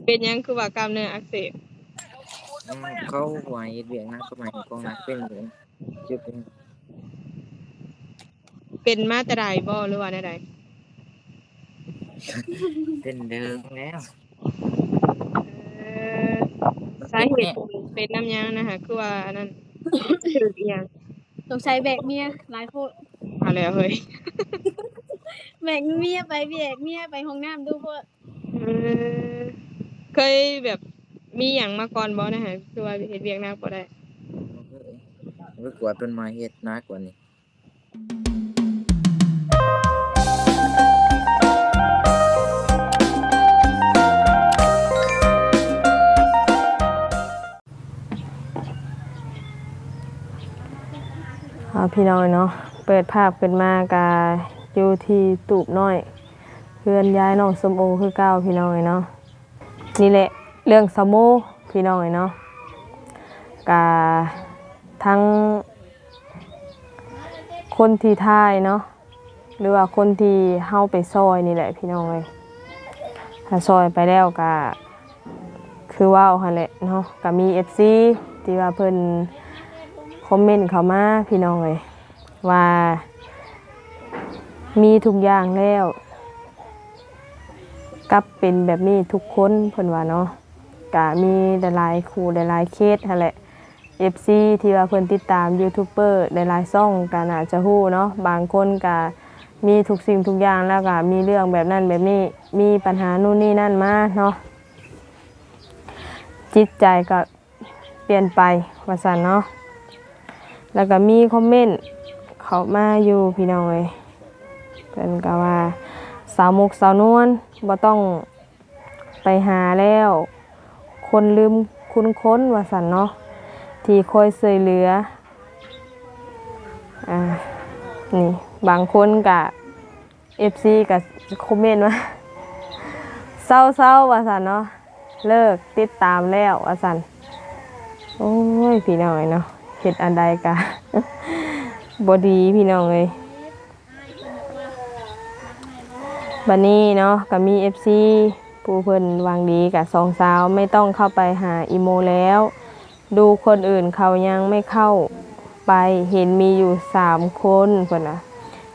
ເປັນຫຍັງຄືວ່າກ້າມເນື້ອອັກເສບ? ອືມ ເຂົາວ່າເຮັດວຽກໜັກ ເຂົາວ່າເຮັດຂອງໜັກ ເປັນຢູ່ ເຈັບຢູ່. ເປັນມາແຕ່ໃດບໍ່ ຫຼືວ່າແນວໃດ? ເປັນເດີແລ້ວ. ເອີ ສາເຫດເປັນນຳຫຍັງນະ ຄືວ່າອັນນັ້ນ ຖືກອີ່ຫຍັງ? ສົງໄສແບກເມຍຫຼາຍໂພດ. ເອົາແລ້ວເຮີ້ຍ ແບກເມຍໄປ ແບກເມຍໄປຫ້ອງນ້ຳດຸໂພດ. ເອີ ເຄີຍແບບມີຫຍັງມາກ່ອນບໍ່ນະ ຄືວ່າເຮັດວຽກໜັກບໍ່ໄດ້? ບໍ່ເຄີຍ ໄປກວດເພິ່ນມາເຮັດໜັກກວ່ານີ້. ເອົາ ພີ່ນ້ອງເອີຍເນາະ ເປີດພາບຂຶ້ນມາກະຢູ່ທີ່ຕູບນ້ອຍ ເຮືອນຍາຍນ້ອງສົ້ມໂອຄືເກົ່າ ພີ່ນ້ອງເອີຍເນາະ. ນີ້ແຫຼະເລື່ອງສາວໂມ ພີ່ນ້ອງເອີຍເນາະ ກະທັງຄົນທີ່ຖ່າຍເນາະ ຫຼືວ່າຄົນທີ່ເຮົາໄປຊ່ອຍນີ້ແຫຼະ ພີ່ນ້ອງເອີຍ. ຖ້າຊ່ອຍໄປແລ້ວກະຄືເວົ້າຫັ້ນແຫຼະເນາະ ກະມີເອັຟຊີທີ່ວ່າເພິ່ນຄອມເມັນເຂົ້າມາ ພີ່ນ້ອງເອີຍ ວ່າມີທຸກຢ່າງແລ້ວ ກັບເປັນແບບນີ້ທຸກຄົນ ເພິ່ນວ່າເນາະ. ກະມີຫຼາຍໆຄູ່ຫຼາຍໆເຄສຫັ້ນແຫຼະ ເອັຟຊີທີ່ວ່າເພິ່ນຕິດຕາມຢູທູບເບີຫຼາຍໆຊ່ອງກະໜ້າຈະຮູ້ເນາະ ບາງຄົນກະມີທຸກສິ່ງທຸກຢ່າງ ແລ້ວກະມີເລື່ອງແບບນັ້ນແບບນີ້ ມີບັນຫານູ່ນນີ້ນັ້ນມາເນາະ ຈິດໃຈກະ ປ່ຽນໄປວ່າຊັ້ນເນາະ. ແລ້ວກໍມີຄອມເມັນເຂົ້າມາຢູ່ ພີ່ນ້ອງເອີຍ ເພິ່ນກໍວ່າ ສາວມຸກສາວນວນບໍ່ຕ້ອງໄປຫາແລ້ວ ຄົນລືມຄຸນຄົນວ່າຊັ້ນເນາະ ທີ່ຄອຍຊ່ວຍເຫຼືອ. ອ່າ ນີ້ບາງຄົນກໍ ເອັຟຊີກໍຄອມເມັນວ່າ ເຊົາໆ ວ່າຊັ້ນເນາະ ເລີກຕິດຕາມແລ້ວວ່າຊັ້ນ. ໂອ້ຍ ພີ່ນ້ອງເອີຍເນາະ ເຮັດອັນໃດກະບໍ່ດີ ພີ່ນ້ອງເອີຍ. ບັດນີ້ເນາະ ກໍມີເອັຟຊີຜູ້ເພິ່ນຫວັງດີກັບສອງສາວ ໄມ່ຕ້ອງເຂົ້າໄປຫາອີໂມແລ້ວ. ດູຄົນອື່ນເຂົາຍັງໄມ່ເຂົ້າໄປ ເຫັນມີຢູ່ສາມຄົນ ເພິ່ນວ່າ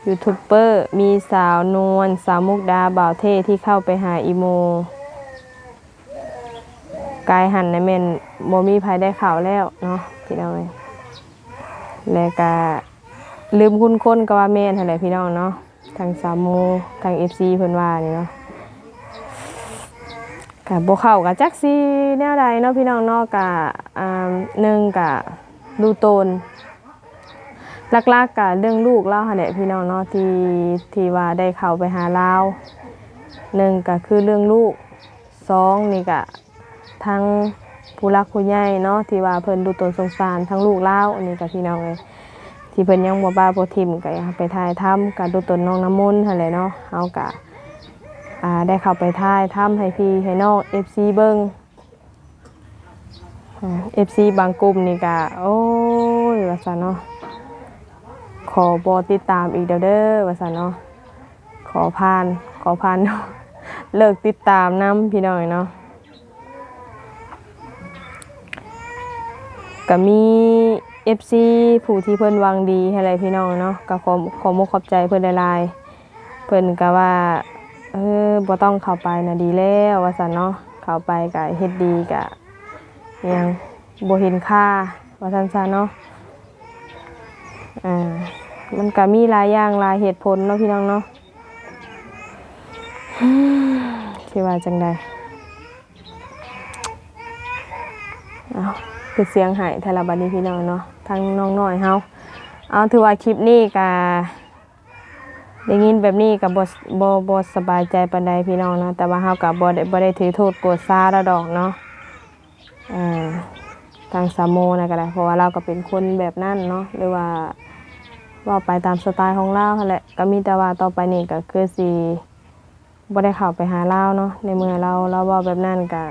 ຢູທູບເບີ ມີສາວນວນ ສາວມຸກດາ ບ່າວເທ່ ທີ່ເຂົ້າໄປຫາອີໂມ ກາຍຫັ້ນນະແມ່ນບໍ່ມີໃຜໄດ້ເຂົ້າແລ້ວເນາະ ພີ່ນ້ອງເອີຍ. ແລະກະລືມຄຸນຄົນກໍວ່າແມ່ນຫັ້ນແຫຼະ ພີ່ນ້ອງເນາະ. ທາງສາວໂມ ທາງເອັຟຊີເພິ່ນວ່ານີ້ເນາະ ກະບໍ່ເຂົ້າ ກະຈັກຊິແນວໃດເນາະ ພີ່ນ້ອງເນາະ. ກະ ອ່າ ໜຶ່ງກະດູຕົນ ຫຼັກໆກະເລື່ອງລູກລາວຫັ້ນແຫຼະ ພີ່ນ້ອງເນາະ ທີ່ ທີ່ວ່າໄດ້ເຂົ້າໄປຫາລາວ. ໜຶ່ງກະຄືເລື່ອງລູກ ສອງນີ້ກະ ທາງຜູ້ຫຼັກຜູ້ໃຫຍ່ເນາະ ທີ່ວ່າເພິ່ນດູຕົນສົງສານທາງລູກລາວ ອັນນີ້ກໍ ພີ່ນ້ອງເອີຍ ທີ່ເພິ່ນຍັງບໍ່ປະບໍ່ຖິ້ມ ກໍຢາກໃຫ້ໄປຖ່າຍທຳ ກໍດູຕົນນ້ອງນ້ຳມົນຫັ້ນແຫຼະເນາະ. ເຮົາກໍ ອ່າ ໄດ້ເຂົ້າໄປຖ່າຍທຳໃຫ້ພີ່ໃຫ້ນ້ອງເອັຟຊີເບິ່ງ. ອ່າ ເອັຟຊີບາງກຸ່ມນີ້ກໍ ໂອ້ຍ ວ່າຊັ້ນເນາະ ຂໍບໍ່ຕິດຕາມອີກແລ້ວເດີ ວ່າຊັ້ນເນາະ. ຂໍຜ່ານ ຂໍຜ່ານ ເລີກຕິດຕາມນຳ ພີ່ນ້ອງເອີຍເນາະ. ກະມີເອັຟຊີຜູ້ທີ່ເພິ່ນຫວັງດີຫັ້ນແຫຼະ ພີ່ນ້ອງເນາະ ກະຂໍ ຂໍມຸກຂອບໃຈເພິ່ນຫຼາຍໆ. ເພິ່ນກະວ່າ ເອີ ບໍ່ຕ້ອງເຂົ້າໄປນະ ດີແລ້ວ ວ່າຊັ້ນເນາະ. ເຂົ້າໄປກະເຮັດດີກະຫຍັງ ບໍ່ເຫັນຄ່າ ວ່າຊັ້ນຊະເນາະ. ອ່າ ມັນກະມີຫຼາຍຢ່າງຫຼາຍເຫດຜົນເນາະ ພີ່ນ້ອງເນາະ. ຊິວ່າຈັ່ງໃດ? ເອົ້າ ຄືສຽງໄຫ້ແທ້ລະບັດນີ້ ພີ່ນ້ອງເນາະ ທາງນ້ອງນ້ອຍເຮົາ. ເອົາ ຖືວ່າຄລິບນີ້ກະໄດ້ຍິນແບບນີ້ກະບໍ່ ບໍ່ ບໍ່ສະບາຍໃຈປານໃດ ພີ່ນ້ອງເນາະ ແຕ່ວ່າເຮົາກະບໍ່ໄດ້ ບໍ່ໄດ້ຖືໂທດໂກດຊາລາວດອກເນາະ. ອ່າ ທາງສາວໂມນະກໍໄດ້ ເພາະວ່າລາວກໍເປັນຄົນແບບນັ້ນເນາະ ຫຼືວ່າເວົ້າໄປຕາມສະໄຕຂອງລາວຫັ້ນແຫຼະ. ກໍມີແຕ່ວ່າຕໍ່ໄປນີ້ກໍຄືຊິບໍ່ໄດ້ເຂົ້າໄປຫາລາວເນາະ ໃນເມື່ອລາວ ລາວເວົ້າແບບນັ້ນກໍ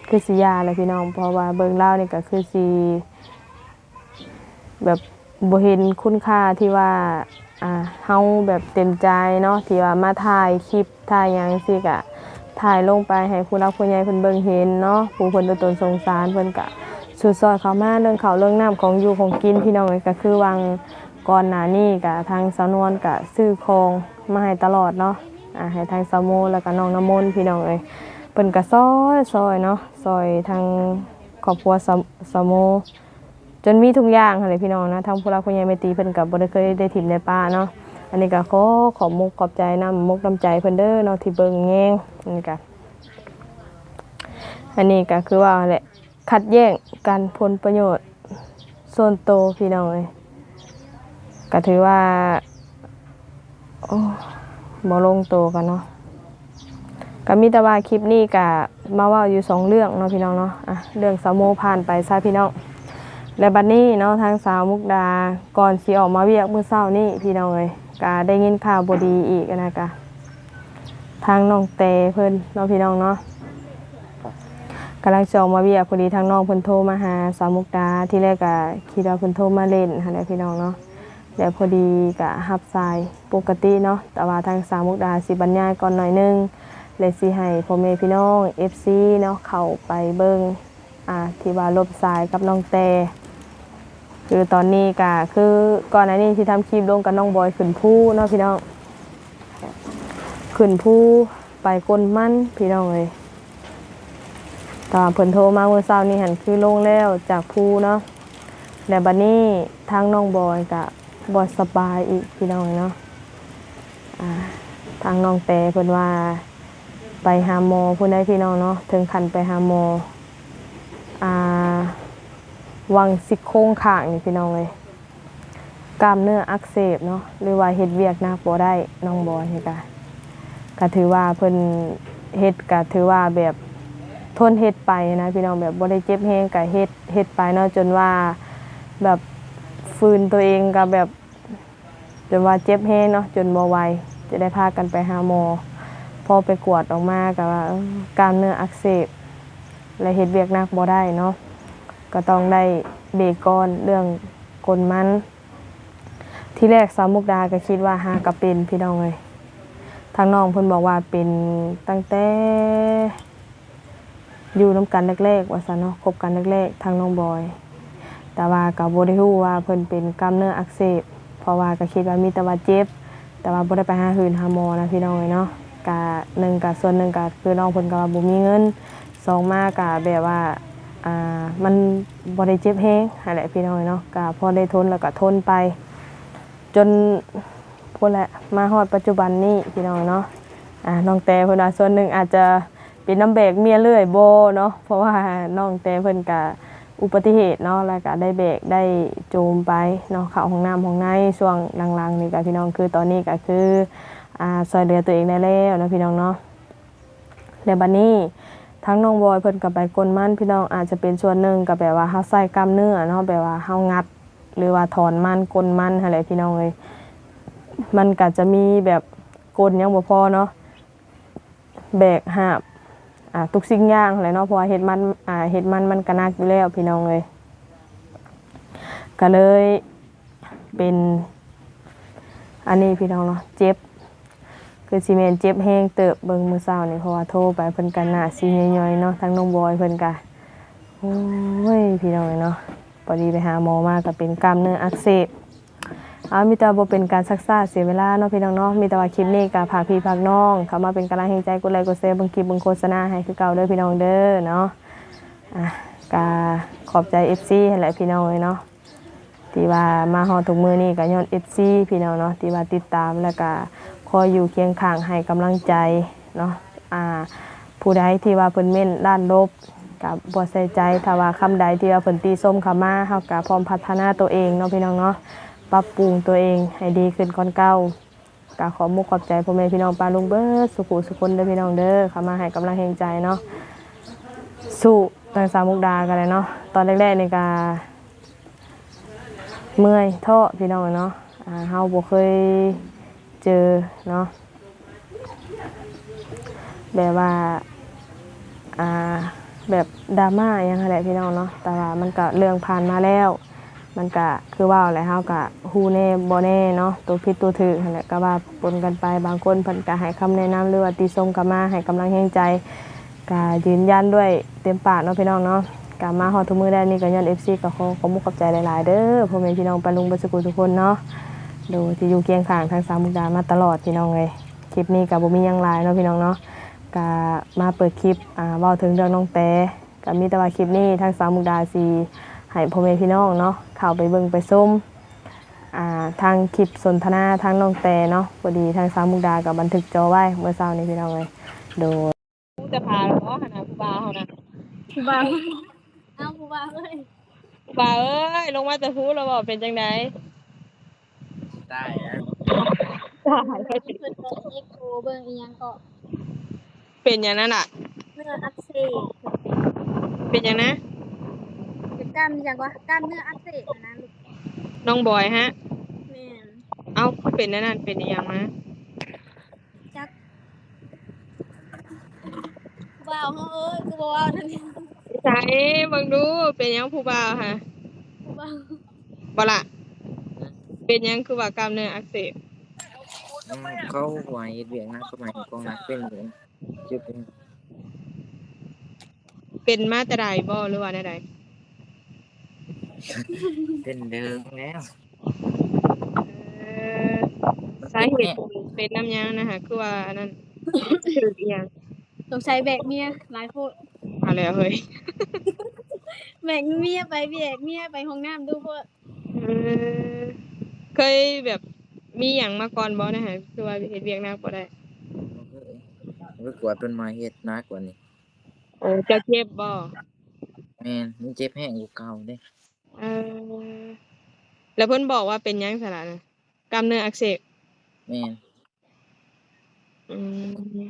ຄືຊິຢ່າແຫຼະ ພີ່ນ້ອງ. ເພາະວ່າເບິ່ງລາວນີ້ກໍຄືຊິ ແບບບໍ່ເຫັນຄຸນຄ່າທີ່ວ່າ ອ່າ ເຮົາແບບເຕັມໃຈເນາະ ທີ່ວ່າມາຖ່າຍຄລິບຖ່າຍຫຍັງຊີ້ກະ ຖ່າຍລົງໄປໃຫ້ຜູ້ຫຼັກຜູ້ໃຫຍ່ເພິ່ນເບິ່ງເຫັນເນາະ, ຜູ້ເພິ່ນຕົນສົງສານ ເພິ່ນກະຊຸດຊ່ອຍເຂົ້າມາເລື່ອງເຂົ້າເລື່ອງນ້ຳ ຂອງຢູ່ຂອງກິນ ພີ່ນ້ອງເອີຍ. ກະຄືຫວ່າງກ່ອນໜ້ານີ້ກະທາງສາວນວນກະຊື້ຂອງມາໃຫ້ຕະຫຼອດເນາະ, ອ່າ ໃຫ້ທາງສາວໂມ ແລ້ວກະນ້ອງນ້ຳມົນ ພີ່ນ້ອງເອີຍ. ເພິ່ນກະຊ່ອຍ ຊ່ອຍເນາະ, ຊ່ອຍທາງຄອບຄົວສາວ ສາວໂມ ຈົນມີທຸກຢ່າງຫັ້ນແຫຼະ ພີ່ນ້ອງນະ. ທາງຜູ້ຫຼັກຜູ້ໃຫຍ່ແມ່ຕີເພິ່ນກໍບໍ່ໄດ້ເຄີຍໄດ້ຖິ້ມໄດ້ປະເນາະ. ອັນນີ້ກໍຂໍຂອບມຸກຂອບໃຈນ້ຳມົກນ້ຳໃຈເພິ່ນເດີເນາະ ທີ່ເບິ່ງແຍງ. ອັນນີ້ກໍ ອັນນີ້ກໍຄືວ່າແຫຼະ ຂັດແຍ່ງກັນຜົນປະໂຫຍດສ່ວນໂຕ ພີ່ນ້ອງເອີຍ. ກໍຖືວ່າ ໂອ້ ບໍ່ລົງໂຕກັນເນາະ. ກໍມີແຕ່ວ່າຄລິບນີ້ກໍມາເວົ້າຢູ່ສອງເລື່ອງເນາະ ພີ່ນ້ອງເນາະ. ອ່ະ ເລື່ອງສາວໂມຜ່ານໄປຊະ ພີ່ນ້ອງ. ແລະບັດນີ້ເນາະ ທາງສາວມຸກດາ ກ່ອນຊິອອກມາວຽກມື້ເຊົ້ານີ້ ພີ່ນ້ອງເອີຍ, ກໍໄດ້ຍິນຂ່າວບໍ່ດີອີກນະ. ກະທາງນ້ອງແຕເພິ່ນເນາະ ພີ່ນ້ອງເນາະ, ກຳລັງຊິອອກມາວຽກ ພໍດີທາງນ້ອງເພິ່ນໂທມາຫາສາວມຸກດາ. ທີແລກກໍຄິດວ່າເພິ່ນໂທມາຫຼິ້ນຫັ້ນແຫຼະ ພີ່ນ້ອງເນາະ. ແລະພໍດີກະຮັບສາຍປົກກະຕິເນາະ, ແຕ່ວ່າທາງສາວມຸກດາຊິບັນຍາຍກ່ອນໜ້ອຍໜຶ່ງ ແລະຊິໃຫ້ພໍ່ແມ່ພີ່ນ້ອງເອັຟຊີເນາະ ເຂົ້າໄປເບິ່ງ ອ່າ ທີ່ວ່າລົບສາຍກັບນ້ອງແຕ. ຄືຕອນນີ້ກະ ຄືກ່ອນໜ້ານີ້ທີ່ທຳຄລິບລົງກັບນ້ອງບອຍຂຶ້ນພູເນາະ ພີ່ນ້ອງ, ຂຶ້ນພູໄປກົນມັນ ພີ່ນ້ອງເອີຍ. ແຕ່ວ່າເພິ່ນໂທມາມື້ເຊົ້ານີ້ຫັ້ນ ຄືລົງແລ້ວຈາກພູເນາະ. ແລະບັດນີ້ທາງນ້ອງບອຍກະບໍ່ສະບາຍອີກ ພີ່ນ້ອງເນາະ. ອ່າ ທາງນ້ອງແຕເພິ່ນວ່າໄປຫາໝໍພຸ້ນໃດ໋ ພີ່ນ້ອງເນາະ, ເຖິງຂັ້ນໄປຫາໝໍ ອ່າ ຫວ່າງຊີ້ໂຄງຂ້າງນີ້ ພີ່ນ້ອງເອີຍ. ກ້າມເນື້ອອັກເສບເນາະ ຫຼືວ່າເຮັດວຽກໜັກບໍ່ໄດ້. ນ້ອງບອຍນີ້ກະ ກະຖືວ່າເພິ່ນເຮັດ ກະຖືວ່າແບບທົນເຮັດໄປນະ ພີ່ນ້ອງ, ແບບບໍ່ໄດ້ເຈັບແຮງກະເຮັດ ເຮັດໄປເນາະ, ຈົນວ່າແບບຝືນຕົວເອງກະແບບ ຈົນວ່າເຈັບແຮງເນາະ ຈົນບໍ່ໄຫວ ຈະໄດ້ພາກັນໄປຫາໝໍ. ພໍໄປກວດອອກມາກະວ່າ ເອີ ກ້າມເນື້ອອັກເສບ ແລະເຮັດວຽກໜັກບໍ່ໄດ້ເນາະ, ກໍຕ້ອງໄດ້ເບຣກກ່ອນເລື່ອງກົນມັນ. ທີແລກສາວມຸກດາກໍຄິດວ່າຫາກະເປັນ ພີ່ນ້ອງເອີຍ. ທາງນ້ອງເພິ່ນບອກວ່າເປັນຕັ້ງແຕ່ຢູ່ນຳກັນແລກໆ ວ່າຊັ້ນເນາະ, ຄົບກັນແລກໆ ທາງນ້ອງບອຍ. ແຕ່ວ່າກໍບໍ່ໄດ້ຮູ້ວ່າເພິ່ນເປັນກ້າມເນື້ອອັກເສບ, ເພາະວ່າກໍຄິດວ່າມີແຕ່ວ່າເຈັບ, ແຕ່ວ່າບໍ່ໄດ້ໄປຫາຫືນຫາໝໍນະ ພີ່ນ້ອງເອີຍເນາະ. ກະ ໜຶ່ງ ກະສ່ວນໜຶ່ງກະຄືນ້ອງເພິ່ນກໍວ່າບໍ່ມີເງິນ, ສອງມາກະແບບວ່າ ອ່າ ມັນບໍ່ໄດ້ເຈັບແຮງຫັ້ນແຫຼະ ພີ່ນ້ອງເອີຍເນາະ, ກະພໍໄດ້ທົນແລ້ວກະທົນໄປ ຈົນພຸ້ນແຫຼະ ມາຮອດປັດຈຸບັນນີ້ ພີ່ນ້ອງເນາະ. ອ່າ ນ້ອງແຕເພິ່ນວ່າສ່ວນໜຶ່ງອາດຈະເປັນນຳແບກເມຍເລື້ອຍບໍ່ເນາະ, ເພາະວ່ານ້ອງແຕເພິ່ນກະອຸບັດຕິເຫດເນາະ, ແລ້ວກະໄດ້ແບກໄດ້ໂຈມໄປເນາະ ເຂົ້າຫ້ອງນ້ຳຫ້ອງໃນ. ຊ່ວງຫຼັງໆນີ້ກະ ພີ່ນ້ອງ ຄືຕອນນີ້ກະຄື ອ່າ ຊ່ວຍເຫຼືອຕົວເອງໄດ້ແລ້ວເນາະ ພີ່ນ້ອງເນາະ. ແລະບັດນີ້ທາງນ້ອງບອຍເພິ່ນກໍໄປກົນມັນ ພີ່ນ້ອງ, ອາດຈະເປັນສ່ວນໜຶ່ງກໍແບບວ່າເຮົາໃຊ້ກ້າມເນື້ອເນາະ, ແບບວ່າເຮົາງັດ ຫຼືວ່າຖອນມັນ ກົນມັນຫັ້ນແຫຼະ ພີ່ນ້ອງເອີຍ. ມັນກໍຈະມີແບບກົນຍັງບໍ່ພໍເນາະ, ແບກຫາບ ອ່າ ທຸກສິ່ງຢ່າງແຫຼະເນາະ, ເພາະວ່າເຮັດມັນ ອ່າ ເຮັດມັນ ມັນກໍໜັກຢູ່ແລ້ວ ພີ່ນ້ອງເອີຍ. ກໍເລີຍ ເປັນອັນນີ້ ພີ່ນ້ອງເນາະ, ເຈັບ ຄືຊິແມ່ນເຈັບແຮງເຕີບ. ເບິ່ງມື້ເຊົ້ານີ້ ເພາະວ່າໂທໄປເພິ່ນກໍໜ້າຊິຍ່ອຍໆເນາະ, ທາງນ້ອງບອຍເພິ່ນກໍ ໂອ້ຍ ພີ່ນ້ອງເອີຍເນາະ, ພໍດີໄປຫາໝໍມາກໍເປັນກ້າມເນື້ອອັກເສບ. ເອົາ ມີແຕ່ວ່າບໍ່ເປັນການຊັກຊ້າເສຍເວລາເນາະ ພີ່ນ້ອງເນາະ, ມີແຕ່ວ່າຄລິບນີ້ກໍຝາກພີ່ຝາກນ້ອງເຂົ້າມາເປັນກຳລັງແຮງໃຈ ກົດໄລກົດແຊ ເບິ່ງຄລິບເບິ່ງໂຄສະນາໃຫ້ຄືເກົ່າເດີ ພີ່ນ້ອງເດີເນາະ. ອ່ະ ກໍຂອບໃຈເອັຟຊີຫັ້ນແຫຼະ ພີ່ນ້ອງເອີຍເນາະ. ທີ່ວ່າມາຮອດທຸກມື້ນີ້ກໍຍ້ອນເອັຟຊີ ພີ່ນ້ອງເນາະ ທີ່ວ່າຕິດຕາມ ແລ້ວກໍຄອຍຢູ່ຄຽງຂ້າງໃຫ້ກຳລັງໃຈເນາະ. ອ່າ ຜູ້ໃດທີ່ວ່າເພິ່ນເມັ້ນດ້ານລົບກໍບໍ່ໃສ່ໃຈ, ຖ້າວ່າຄຳໃດທີ່ວ່າເພິ່ນຕິຊົມເຂົ້າມາ ເຮົາກໍພ້ອມພັດທະນາຕົວເອງເນາະ ພີ່ນ້ອງເນາະ, ປັບປຸງຕົວເອງໃຫ້ດີຂຶ້ນກ່ອນເກົ່າ. ກໍຂໍມຸກຂອບໃຈພໍ່ແມ່ພີ່ນ້ອງປ້າລຸງເບິດສູ່ຜູ້ສູ່ຄົນເດີ ພີ່ນ້ອງເດີ, ເຂົ້າມາໃຫ້ກຳລັງແຮງໃຈເນາະ. ສູ້ ທາງສາວມຸກດາກໍໄດ້ເນາະ, ຕອນແລກໆນີ້ກໍ ເມື່ອຍທ້ອ ພີ່ນ້ອງເນາະ. ອ່າ ເຮົາບໍ່ເຄີຍເຈີເນາະ ແບບວ່າ ອ່າ ແບບດຣາມາອີ່ຫຍັງຫັ້ນແຫຼະ ພີ່ນ້ອງເນາະ, ແຕ່ວ່າມັນກໍເລື່ອງຜ່ານມາແລ້ວ. ມັນກະຄືເວົ້າແຫຼະ ເຮົາກະຮູ້ແດ່ບໍ່ແນ່ເນາະ ໂຕຜິດໂຕຖືກຫັ້ນແຫຼະ ກະວ່າປົນກັນໄປ. ບາງຄົນເພິ່ນກະໃຫ້ຄຳແນະນຳ ຫຼືວ່າຕິຊົມເຂົ້າມາໃຫ້ກຳລັງແຮງໃຈ ກະຢືນຢັນດ້ວຍເຕັມປາກເນາະພີ່ນ້ອງເນາະ. ກະມາຮອດທຸກມື້ແລ້ວນີ້ ກະຍ້ອນເອັຟຊີ ກະຂໍຂອບມຸກຂອບໃຈຫຼາຍໆເດີ ພໍ່ແມ່ພີ່ນ້ອງປ້າລຸງເບິດສູ່ຜູ້ທຸກຄົນເນາະ ໂດຍທີ່ຢູ່ຄຽງຂ້າງທາງສາວມຸກດາມາຕະຫຼອດພີ່ນ້ອງເອີຍ. ຄລິບນີ້ກະບໍ່ມີຫຍັງຫຼາຍເນາະພີ່ນ້ອງເນາະ ກະມາເປີດຄລິບ ອ່າ ເວົ້າເຖິງເລື່ອງນ້ອງແຕ ກະມີແຕ່ວ່າຄລິບນີ້ທາງສາວມຸກດາຊິໃຫ້ພໍ່ແມ່ພີ່ນ້ອງເນາະ ເຂົ້າໄປເບິ່ງໄປຊົມ ອ່າ ທາງຄລິບສົນທະນາທາງນ້ອງແຕເນາະ. ພໍດີທາງສາວມຸກດາກະບັນທຶກຈໍໄວ້ເມື່ອເຊົ້ານີ້ພີ່ນ້ອງເອີຍ ໂດຍ. ຮູ້ແຕ່ພາແລ້ວບໍ່ຫັ້ນນະ ຜູ້ບ່າວຫັ້ນນະ? ຜູ້ບ່າວ ເອົາ ຜູ້ບ່າວເອີຍ ຜູ້ບ່າວເອີຍ ລົງມາແຕ່ພູແລ້ວບໍ່? ເປັນຈັ່ງໃດ? ຕາຍແລ້ວ ຕາຍ ເພິ່ນເບິ່ງເອັກໂກ ເບິ່ງອີ່ຫຍັງເກາະ ເປັນຫຍັງນັ້ນລະ? ເນື້ອອັກເສບ. ເປັນຫຍັງນະ? ເປັນກ້າມຫຍັງວະ? ກ້າມເນື້ອອັກເສບຫັ້ນນະລູກ. ນ້ອງບອຍຫະ? ແມ່ນ. ເອົ້າ ຄືເປັນແນວນັ້ນ ເປັນອີ່ຫຍັງມາ? ຈັກ ຜູ້ບ່າວເຮົາເອີຍ ຄືບໍ່ເວົ້ານຳ? ໃສ ເບິ່ງດູ ເປັນຫຍັງຜູ້ບ່າວຫະ? ຜູ້ບ່າວ ບໍ່ລະ? ເປັນຫຍັງຄືວ່າກ້າມເນື້ອອັກເສບ? ອືມ ເຂົາວ່າເຮັດວຽກໜັກ ເຂົາວ່າເຮັດຂອງໜັກ ເປັນເປັນ ເຈັບເປັນ ເປັນມາແຕ່ໃດບໍ່ ຫຼືວ່າແນວໃດ? ເປັນເດີແລ້ວ. ເອີ ສາເຫດເປັນນຳຫຍັງນະຫະ ຄືວ່າອັນນັ້ນ ຖືກອີ່ຫຍັງ? ສົງໄສແບກເມຍຫຼາຍໂພດ. ເອົາແລ້ວເຮີ້ຍ ແບກເມຍໄປ ແບກເມຍໄປຫ້ອງນ້ຳດຸໂພດ. ເອີ ເຄີຍແບບມີຫຍັງມາກ່ອນບໍ່ນະຫະ ຄືວ່າເຮັດວຽກໜັກບໍ່ໄດ້? ບໍ່ເຄີຍ ໄປກວດເພິ່ນມາເຮັດໜັກກວ່ານີ້. ໂອ້ ເຈົ້າເຈັບບໍ່? ແມ່ນ ມັນເຈັບແຮງກວ່າເກົ່າເດ້. ເອີ ແລ້ວເພິ່ນບອກວ່າເປັນຫຍັງຊັ້ນລະນະ? ກ້າມເນື້ອອັກເສບ. ແມ່ນ. ອືມ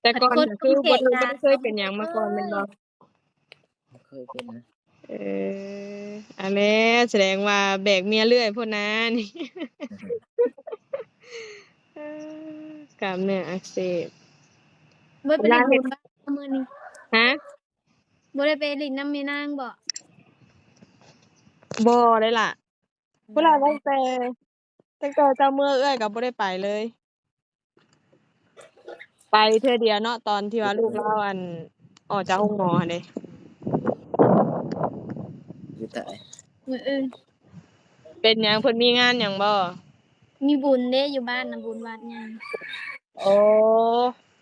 ແຕ່ກ່ອນນະຄືບໍ່ ບໍ່ໄດ້ເຄີຍເປັນຫຍັງມາກ່ອນແມ່ນບໍ່? ບໍ່ເຄີຍເປັນນະ. ເອີ ອັນແລະ ສະແດງວ່າແບກເມຍເລື້ອຍໂພດນານີ້. ກ້າມເນື້ອອັກເສບ. ບໍ່ໄດ້ໄປຫຼິ້ນບຸນບໍ່ມື້ນີ້? ຫະ? ບໍ່ໄດ້ໄປຫຼິ້ນນຳແມ່ນາງບໍ່? ບໍ່ເດ້ລະ. ພຸ້ນລະ ຕັ້ງແຕ່ ຕັ້ງແຕ່ເຈົ້າເມືອເອື້ອຍກໍບໍ່ໄດ້ໄປເລີຍ. ໄປເທື່ອດຽວເນາະ ຕອນທີ່ວ່າລູກລາວ ອັນ ອອກຈາກໂຮງໝໍຫັ້ນເດ້. ຢູ່ໃສ? ມື້ອື່ນ. ເປັນຫຍັງ ເພິ່ນມີງານຫຍັງບໍ່? ມີບຸນເດ້ ຢູ່ບ້ານນະ ບຸນວັດໃຫຍ່. ໂອ້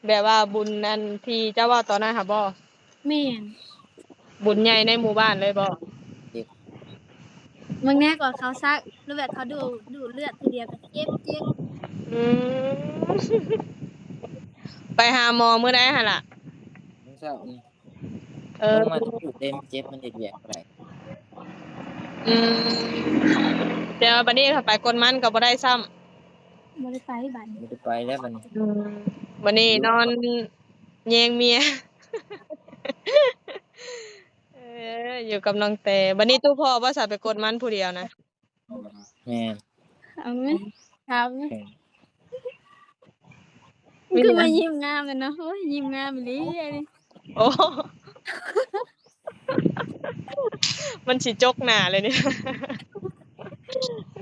ແບບວ່າບຸນອັນທີ່ເຈົ້າເວົ້າຕອນນັ້ນຫາບໍ່? ແມ່ນ. ບຸນໃຫຍ່ໃນໝູ່ບ້ານເລີຍບໍ່? ເບິ່ງແນ່ກວ່າເຂົາຊັກ ຫຼືແບບເຂົາດູດ ດູດເລືອດທີດຽວກໍເຈັບ ເຈັບ. ອືມ ໄປຫາໝໍມື້ໃດຫັ້ນລະ? ມື້ເຊົ້ານີ້. ເອີ ລົງມາຈະເຈັບ ມັນເຮັດວຽກບໍ່ໄດ້. ອືມ ແຕ່ວ່າບັດນີ້ຖ້າໄປກົນມັນກໍບໍ່ໄດ້ຊ້ຳ. ບໍ່ໄດ້ໄປບັດນີ້. ບໍ່ໄດ້ໄປແລ້ວບັດນີ້. ອືມ ບັດນີ້ນອນແຍງເມຍ. ເອີ ຢູ່ກັບນ້ອງແຕ. ບັດນີ້ຕູ້ພໍ້ບໍ່ສາໄປກົນມັນຜູ້ດຽວນະ? ແມ່ນ. ເອົາແມ່ ຖາມແມ່. ແມ່ນ. ຄືວ່າຍິ້ມງາມແມ່ນເນາະ. ໂອ້ຍ ຍິ້ມງາມອີ່ຫຼີອັນນີ້. ໂອ້ ມັນຊິຈົກໜ້າເລີຍນີ້.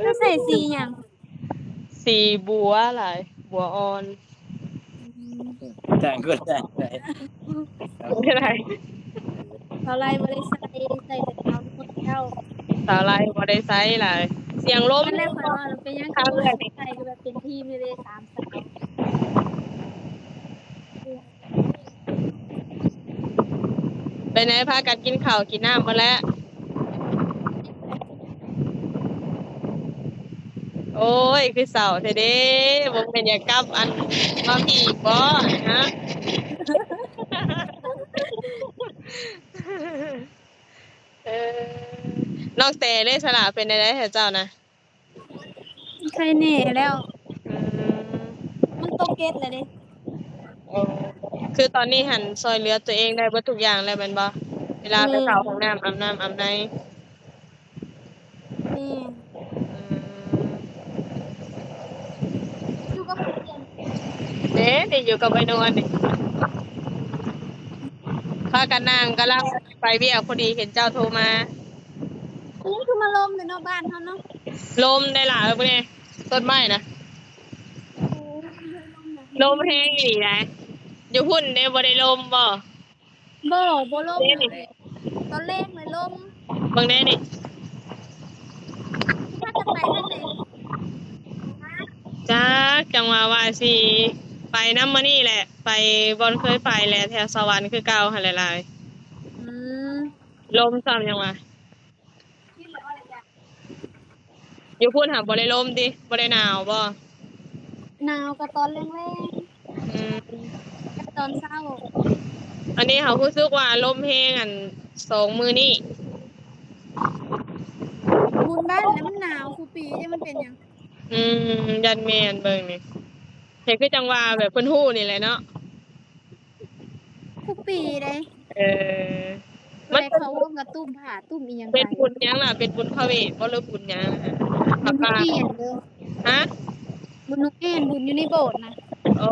ເຈົ້າໃສ່ສີຫຍັງ? ສີບົວຫຼາຍ ບົວອ່ອນ. ອືມ ຈ້າງຄົນໄດ້ ບໍ່ໄດ້. ສາວໄລບໍ່ໄດ້ໃສ່ ໃສ່ແຕ່ຂາວນວນເຈົ້າ. ສາວໄລບໍ່ໄດ້ໃສ່ຫຼາຍ ສຽງລົມ. ນັ້ນແຫຼະຂ້ອຍວ່າເປັນຫຍັງຄືບໍ່ໃສ່ ຄືແບບເປັນທີມເລີຍເດ້ ສາມສາວ. ເປັນໃດ ພາກັນກິນເຂົ້າກິນນ້ຳໝົດແລ້ວ? ໂອ້ຍ ຄືເສົ້າແທ້ເດ້. ບໍ່ແມ່ນຢາກກັບອັນມາພີ້ອີກບໍ່? ຮະ? ເອີ ນ້ອງແຕເດ້ສະຫຼະ ເປັນແນວໃດແທ້ເຈົ້ານະ? ໄຄແນ່ແລ້ວ. ອືມ ມັນຕົກເກັດແລ້ວເດ້. ໂອ້ ຄືຕອນນີ້ຫັ້ນຊ່ອຍເຫຼືອຕົວເອງໄດ້ເບິດທຸກຢ່າງແລ້ວແມ່ນບໍ່? ເວລາໄປເຂົ້າຫ້ອງນ້ຳ ອາບນ້ຳອາບໃນ. ແມ່ນ. ອືມ ຢູ່ກັບໃຜ? ເດ້ ນີ້ຢູ່ກັບໄອ້ນວນນີ້ ພາກັນນັ່ງກຳລັງໄປວຽກ ພໍດີເຫັນເຈົ້າໂທມາ. ນີ້ຄື ລົມຢູ່ເນາະ ບ້ານເຮົາເນາະ. ລົມໄດ໋ຫຼາຍ ເບິ່ງແດ່ ຕົ້ນໄມ້ນະ ໂອ້ ລົມແຮງອີ່ຫຼີໃດ໋. ຢູ່ພຸ້ນເດ້ ບໍ່ໄດ້ລົມບໍ່? ບໍ່ ບໍ່ລົມເລີຍ. ຕອນແລງເລີຍລົມ. ເບິ່ງແດ່ນີ້ ພາກັນໄປທາງໃດ? ຈັກ ຈັ່ງວ່າ ວ່າຊິໄປນຳມື້ນີ້ແຫຼະ ໄປບ່ອນເຄີຍໄປແຫຼະ ແຖວສະຫວັນຄືເກົ່າຫັ້ນແຫຼະຫຼາຍ. ອືມ ລົມຊ້ຳຍັງວ່າ. ຢູ່ພຸ້ນຫາບໍ່ໄດ້ລົມຕິ? ບໍ່ໄດ້ໜາວບໍ່? ໜາວກໍຕອນແລງໆ ອືມ ກັບຕອນເຊົ້າ. ອັນນີ້ເຮົາຮູ້ສຶກວ່າລົມແຮງ ອັນ ສອງມື້ນີ້. ບຸນບ້ານແລ້ວມັນໜາວຄູ່ປີເດ້ ມັນເປັນຫຍັງ? ອືມ ຢ້ານແມ່ນເບິ່ງນີ້ ເຮັດຄືຈັ່ງວ່າແບບເພິ່ນຮູ້ນີ້ແຫຼະເນາະ. ທຸກປີເດ້. ເອີ ມັນເຂົ້າຮ່ວມກັບຕຸ້ມຜ້າຕຸ້ມອີ່ຫຍັງ ເປັນບຸນຫຍັງລະ? ເປັນບຸນພະເວດບໍ່ ຫຼືບຸນຫຍັງ? ບຸນນະ ພະປ່າ ເກນເດີ. ຮະ? ບຸນນະ ເກນ ບຸນຢູ່ໃນໂບດນະ. ໂອ້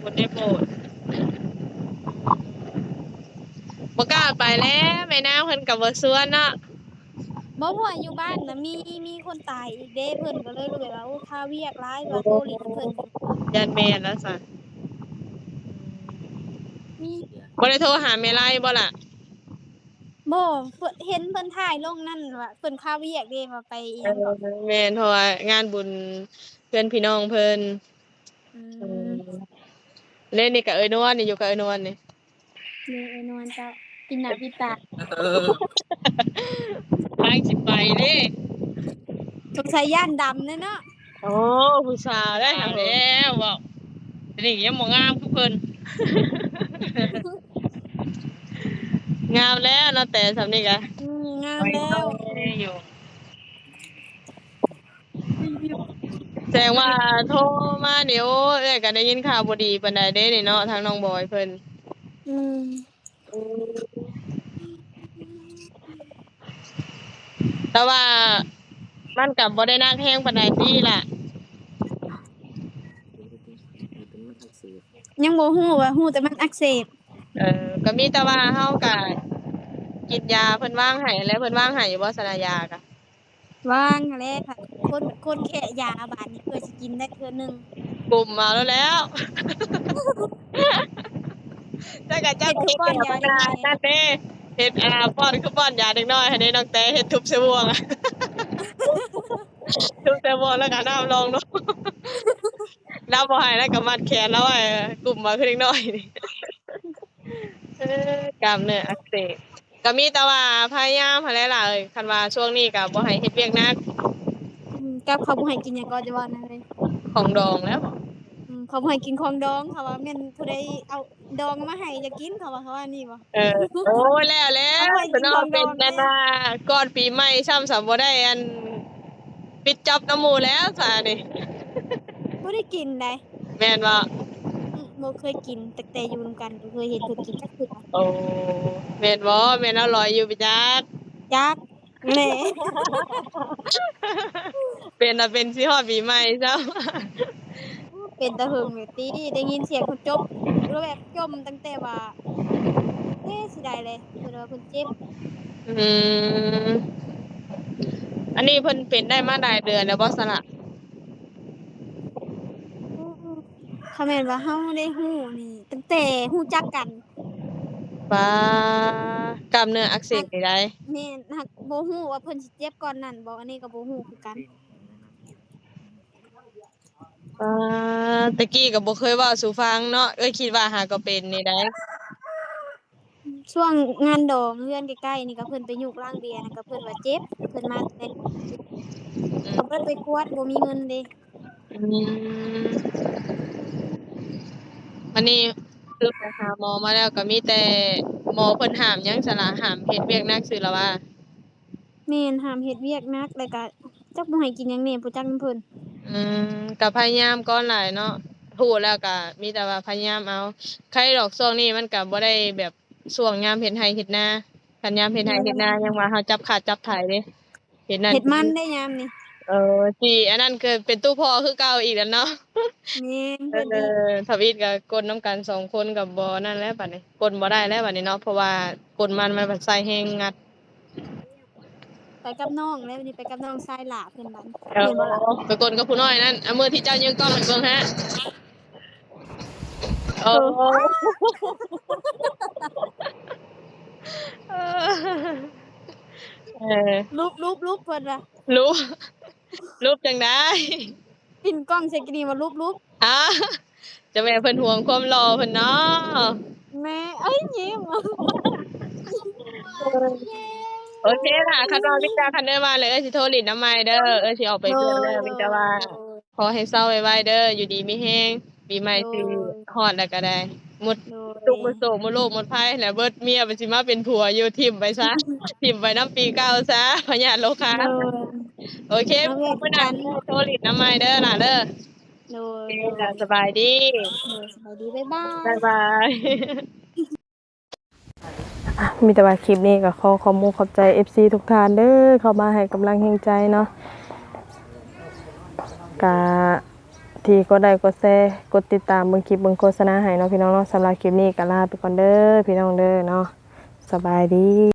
ບຸນໃນໂບດ ບໍ່ກ້າໄປແລ້ວ ແມ່ນາງເພິ່ນກໍບໍ່ຊວນເນາະ. ບໍ່ ເພາະວ່າຢູ່ບ້ານນະ ມີ ມີຄົນຕາຍອີກເດ້ ເພິ່ນກໍເລີຍແບບວ່າ ໂອ້ ຄາວຽກຫຼາຍວ່າ ໂອ້ ໂທຫຼິ້ນເພິ່ນ. ຢ້ານແມ່ນລະຊັ້ນ. ມີ ບໍ່ໄດ້ໂທຫາແມ່ໄລບໍ່ລະ? ບໍ່ ເພິ່ນ ເຫັນເພິ່ນຖ່າຍລົງນັ້ນວ່າເພິ່ນຄາວຽກເດ້ ວ່າໄປອີ່ຫຍັງເກາະ. ເອີ ແມ່ນ ເພາະວ່າງານບຸນເພື່ອນພີ່ນ້ອງເພິ່ນ. ອືມ ອືມ ແລ້ວນີ້ກໍເອື້ອຍນວນນີ້ ຢູ່ກັບເອື້ອຍນວນນີ້. ນີ້ໄອ້ນວນເຈົ້າ ປິດໜ້າປິດຕາ ເອີ ກຳລັງຊິໄປເດ້ ສົງໄສຢ້ານດຳແດ່ເນາະ. ໂອ້ ຜູ້ສາວໄດ້ຫາແລ້ວເວົ້າ ດຽວນີ້ຍັງບໍ່ງາມຄືເພິ່ນ. ງາມແລ້ວເນາະ ແຕ່ສ່ຳນີ້ກະ ອືມ ງາມແລ້ວ ແສດງວ່າໂທມານີ້ ໂອ້ ເອື້ອຍກໍໄດ້ຍິນຂ່າວບໍ່ດີປານໃດເດ້ນີ້ເນາະ ທາງນ້ອງບອຍເພິ່ນ. ອືມ ແຕ່ວ່າມັນກໍບໍ່ໄດ້ໜັກແຮງປານໃດຕິລະ? ຍັງບໍ່ຮູ້ວ່າ ຮູ້ແຕ່ມັນອັກເສບ. ເອີ ກໍມີແຕ່ວ່າເຮົາກໍກິນຢາເພິ່ນວາງໃຫ້ ແລ້ວເພິ່ນວາງໃຫ້ຢູ່ບໍ່ ສະນາຢາກະ? ວາງຫັ້ນແຫຼະ ຄົນ ຄົນແຄະຢາບາດນີ້ ເພື່ອຊິກິນໄດ້ເທື່ອໜຶ່ງ ກຸມເອົາໂລດແລ້ວ. ແຕ່ກໍເຈົ້າເຮັດແບບນັ້ນເດ້ ເຮັດ ອ່າ ປ້ອນ ຄືປ້ອນຢາເດັກນ້ອຍຫັ້ນເດ້ ນ້ອງແຕເຮັດທຸບໃສ່ບ່ວງ ທຸບໃສ່ບ່ວງ ແລ້ວກໍນ້ຳລອງລົງ ລາວບໍ່ໃຫ້ ແລ້ວກໍມັດແຂນລາວໄວ້ ກຸມເອົາຄືເດັກນ້ອຍນີ້. ເອີ ກ້າມເນື້ອອັກເສບ ກໍມີແຕ່ວ່າພະຍາຍາມຫັ້ນແຫຼະຫຼາຍ ຄັນວ່າຊ່ວງນີ້ກໍບໍ່ໃຫ້ເຮັດວຽກໜັກ. ອືມ ກັບເຂົາບໍ່ໃຫ້ກິນຫຍັງກໍຈະວ່ານັ້ນເລີຍ ຂອງດອງແລ້ວ. ອືມ ເຂົາບໍ່ໃຫ້ກິນຂອງດອງ ເຂົາວ່າແມ່ນຜູ້ໃດເອົາດອງມາໃຫ້ຈະກິນ ເຂົາວ່າ ເຂົາວ່ານີ້ບໍ່? ເອີ ໂອ້ຍ ແລ້ວແລ້ວ ເຂົາບໍ່ໃຫ້ກິນຂອງດອງ ເປັນອັນວ່າກ່ອນປີໃໝ່ຊ້ຳ ຊ້ຳບໍ່ໄດ້ອັນ ປິດຈັອບນຳໝູ່ແລ້ວຊະນີ້. ບໍ່ໄດ້ກິນໃດ. ແມ່ນບໍ່? ອືມ ບໍ່ເຄີຍກິນ ຕັ້ງແຕ່ຢູ່ນຳກັນ ບໍ່ເຄີຍເຫັນເພິ່ນກິນຈັກເທື່ອ. ໂອ້ ແມ່ນບໍ່? ແມ່ນລາວລອຍຢູ່ໄປຈັກ. ຈັກແຫຼະ. ເປັນລະເປັນຊິຮອດປີໃໝ່ຊ້ຳ. ເປັນຕາເຫິງແລ້ວຕິ ໄດ້ຍິນສຽງເພິ່ນຈົບ ແລ້ວແບບຈົ່ມຕັ້ງແຕ່ວ່າ ເອ ຊິໄດ້ແຫຼະ ເພິ່ນວ່າເພິ່ນເຈັບ. ອືມ ອັນນີ້ເພິ່ນເປັນໄດ້ມາຫຼາຍເດືອນແລ້ວບໍ່ສະລະ? ອືມ ຄັນແມ່ນວ່າເຮົາໄດ້ຮູ້ນີ້ ຕັ້ງແຕ່ຮູ້ຈັກກັນ. ປາ ກ້າມເນື້ອອັກເສບນີ້ໃດ໋. ແມ່ນ ຫາກບໍ່ຮູ້ວ່າເພິ່ນຊິເຈັບກ່ອນນັ້ນບໍ່ ອັນນີ້ກໍບໍ່ຮູ້ຄືກັນ. ປາ ແຕ່ກີ້ກໍບໍ່ເຄີຍເວົ້າສູ່ຟັງເນາະ ເອື້ອຍຄິດວ່າຫາກໍເປັນນີ້ໃດ໋. ຊ່ວງງານດອງເຮືອນໃກ້ໆນີ້ ກໍເພິ່ນໄປຍຸກລ້າງເບຍນະ ກໍເພິ່ນວ່າເຈັບ ເພິ່ນມາແຕ່ ອືມ ກໍບໍ່ໄດ້ໄປກວດ ບໍ່ມີເງິນເດ້. ອືມ ອັນນີ້ຄືໄປຫາໝໍມາແລ້ວ ກໍມີແຕ່ໝໍເພິ່ນຫ້າມຫຍັງຊັ້ນລະ ຫ້າມເຮັດວຽກໜັກຊື່ລະວ່າ? ແມ່ນ ຫ້າມເຮັດວຽກໜັກ ແລ້ວກະຈັກບໍ່ໃຫ້ກິນຫຍັງແດ່ ບໍ່ຈັກນຳເພິ່ນ. ອືມ ກະພະຍາຍາມກ່ອນຫຼາຍເນາະ ຮູ້ແລ້ວກະມີແຕ່ວ່າພະຍາຍາມເອົາ. ໄຄດອກ ຊ່ວງນີ້ມັນກະບໍ່ໄດ້ແບບຊ່ວງຍາມເຮັດໄຮ່ເຮັດນາ ຄັນຍາມເຮັດໄຮ່ເຮັດນາ ແມ່ນ ຍັງວ່າເຮົາຈັບຄາດຈັບໄຖເດ້ ເຮັດນັ້ນເຮັດມັນໄດ້ຍາມນີ້. ເອີ ຊິອັນນັ້ນຄືເປັນຕູ້ພໍ່ຄືເກົ່າອີກແລ້ວເນາະ. ແມ່ນ ເອີ ທຳອິດກໍກົ້ນນຳກັນສອງຄົນກໍບໍ່ນັ້ນແລ້ວບາດນີ້ ກົ້ນບໍ່ໄດ້ແລ້ວບາດນີ້ເນາະ ເພາະວ່າກົ້ນມັນ ມັນໃຊ້ແຮງງັດ. ໄປ ກັບນ້ອງ ແລ້ວນີ້ໄປກັບນ້ອງຊາຍຫຼ້າເພິ່ນບັດນີ້ ເອີ ແມ່ນບໍ່ລະ? ໄປກົນກັບຜູ້ນ້ອຍນັ້ນ ເອົາ ມື້ທີ່ເຈົ້າຍິງກ້ອງໃຫ້ເບິ່ງຮະ. ໂອ້ ເອີ ເອີ ເອີ ລຸບ ລຸບ ລຸບ ເພິ່ນວ່າ ລຸບ ລຸບຈັ່ງໃດ? ປິ່ນກ້ອງໃສ່ກີນີ້ວ່າລຸບ ລຸບ ອາ ເຈົ້າແມ່ເພິ່ນຫວງຄວາມຫຼໍ່ເພິ່ນເນາະ ແມ່ ເອີຍ ຍິ້ມ ໂອເຄລະ ຄັນວ່າມີແຕ່ ຄັນເອື້ອຍວ່າແລ້ວ ເອື້ອຍຊິໂທຫຼິ້ນນຳໃໝ່ເດີ ເອື້ອຍຊິອອກໄປເຮືອນແລ້ວ ມີແຕ່ວ່າ ໂດຍ ຂໍໃຫ້ເຊົາໄວໆເດີ ຢູ່ດີມີແຮງ ປີໃໝ່ຊິຮອດແລ້ວກໍໄດ້ ໂດຍ ໝົດ ໂດຍ ທຸກໝົດໂສກໝົດໂລກໝົດໄພແລ້ວ ເບິດເມຍມັນຊິມາເປັນຜົວຢູ່ ຖິ້ມໄປຊະ ຖິ້ມໄປນຳປີເກົ່າຊະ ພະຍາດໂລຄາ ໂດຍ ໂອເຄ ເອົາເລື່ອງ ມື້ໜ້າ ກັນ ໂທຫຼິ້ນນຳໃໝ່ເດີຫຼ້າເດີ ໂດຍ ໂອເຄ ໂດຍ ລະ ສະບາຍດີ ໂດຍ ສະບາຍດີ ບາຍບາຍ ບາຍບາຍ. ອ່ະ ມີແຕ່ວ່າຄລິບນີ້ກໍຂໍຂອບມຸກຂອບໃຈເອັຟຊີທຸກທ່ານເດີ ເຂົ້າມາໃຫ້ກຳລັງແຮງໃຈເນາະ ກະທີ່ກົດໄລ້ກົດແຊ ກົດຕິດຕາມເບິ່ງຄລິບເບິ່ງໂຄສະນາໃຫ້ເນາະພີ່ນ້ອງເນາະ ສຳລັບຄລິບນີ້ກໍລາໄປກ່ອນເດີພີ່ນ້ອງເດີເນາະ ສະບາຍດີ.